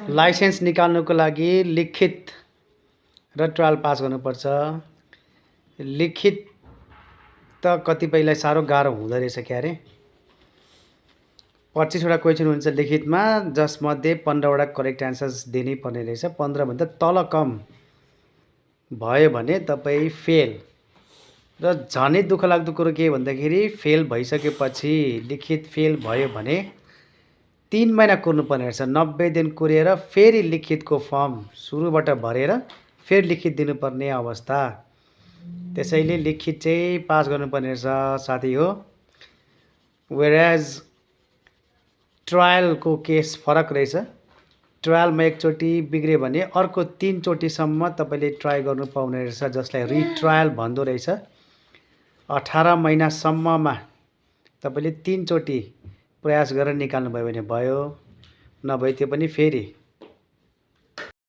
Licence निकाल्नुको लागि लिखित र ट्रायल पास गर्नुपर्छ। लिखित त कतिपयलाई साह्रो गाह्रो हुँदो रहेछ क्यारे। 25वटा क्वेसन हुन्छ लिखितमा, जसमध्ये 15वटा करेक्ट एन्सर्स दिनै पर्ने रहेछ। 15 भन्दा तल कम भयो भने तपाईँ फेल। र झनै दुःख लाग्दो कुरो के भन्दाखेरि फेल भइसकेपछि लिखित फेल भयो भने 3 महिना कुर्नुपर्ने रहेछ। 90 दिन कुरेर फेरि लिखितको फर्म सुरुबाट भरेर फेरि लिखित दिनुपर्ने अवस्था। त्यसैले लिखित चाहिँ पास गर्नुपर्ने रहेछ साथी हो। वेयरएज ट्रायलको केस फरक रहेछ। ट्रायलमा एकचोटि बिग्रियो भने अर्को 3 चोटिसम्म तपाईँले ट्राई गर्नु पाउने रहेछ, जसलाई रिट्रायल भन्दो रहेछ। 18 महिनासम्ममा तपाईँले 3 चोटि प्रयास गरेर निकाल्नुभयो भने भयो, नभए त्यो पनि फेरि